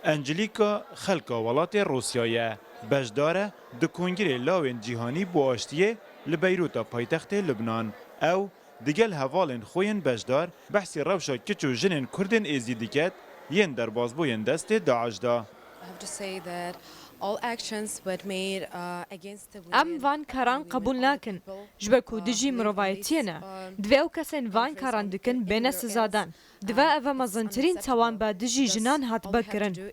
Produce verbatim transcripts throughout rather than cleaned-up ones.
Angelîka xelka welatê Rûsya ye. Beşdar e di Kongirê Lawên Cîhanî bo Aştiyê li Beyrûta paytextê Lubnan. Ew digel hevalên xwe yên beşdar behsî rewşa kiç û jinên Kurdên Êzî diket yên derbasbûyên destê DAIŞ de. I have to say that all actions were made, uh, against the women. Em van karan qebûl nakin, ji ber ku dijî mirovayetiyê ne. Divê ew kesên van karan dikin bêne sizadan. Divê ev e mezintirîn tawanba dijî jinan hatibe kirin.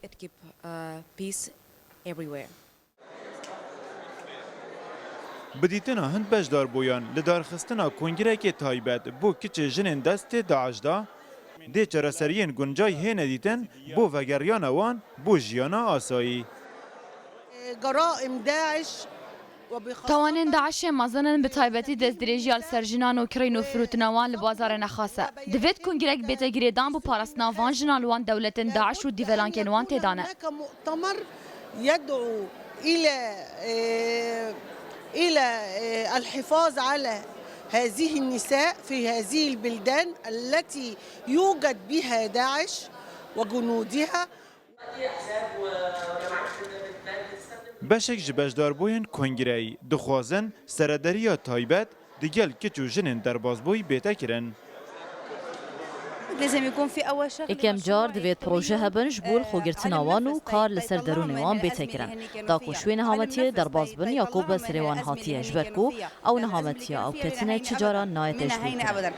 Bi dîtina hin beşdarbûyan li darxistina kongrekê taybet bo kiçê jinên destê DAIŞ de, dê çareseriyên guncay hêne dîtin bo vegeriyana wan bo jiyana asayî. جرائم داعش وبخاصة Tawanên DAIŞê mezin in, bi taybetî destdirêjiya li ser jinan û kirîn û firotina wan li bazarê nexas e. Divêt kongirek bête girêdan bo parastina van jinan li wan dewletên DAIŞ û dîvelankên wan tê de ne. هناك مؤتمر يدعو إلى، إلى الحفاظ على هذه النساء في هذه البلدان التي يوجد بها داعش وجنودها. Beşek ji beşdarbûyên kongireyî dixwazin serederiya taybet digel kiç û jinên derbasbûyî bête kirin. Yekem car divêt proje hebin ji bo li xwe girtina wan û kar li ser derûnê wan bête kirin. Da ku ji wê nehametiyê derbas bin ya ku bi serê wan hatiye, ji ber ku ew nehametiya ew ketine çi caran nayê tecbîrkirin.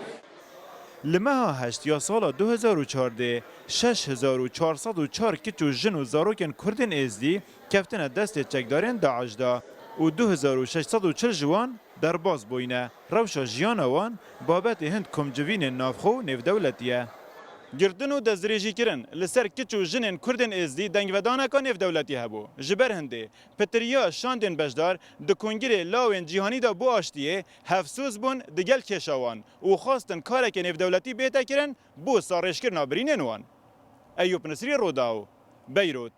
Li meha heşt ya sala du hezar û çardeh, şeş hezar û çar sed û çar kiç û jin û zarokên Kurdên Êzdî keftine destê çekdarên DAIŞ de û du hezar û şeş sed û çil ji wan derbas bûyne. Rewşa jiyana wan babetê hin komcivînên navxwe û nêvdewletî ye. Girtin û destdirêjîkirin li ser kiç û jinên Kurdên Êzdî dengvedaneka nêvdewletî hebû. Ji ber hindê, pitiriya şandên beşdar di Kongirê Lawên Cîhanî de bo Aştiyê hevsoz bûn digel kêşa wan û xwestin karekê nêvdewletî bête kirin bo sarêjkirina birînên wan. Eyûp Nisrî, Rodaw, Beyrût.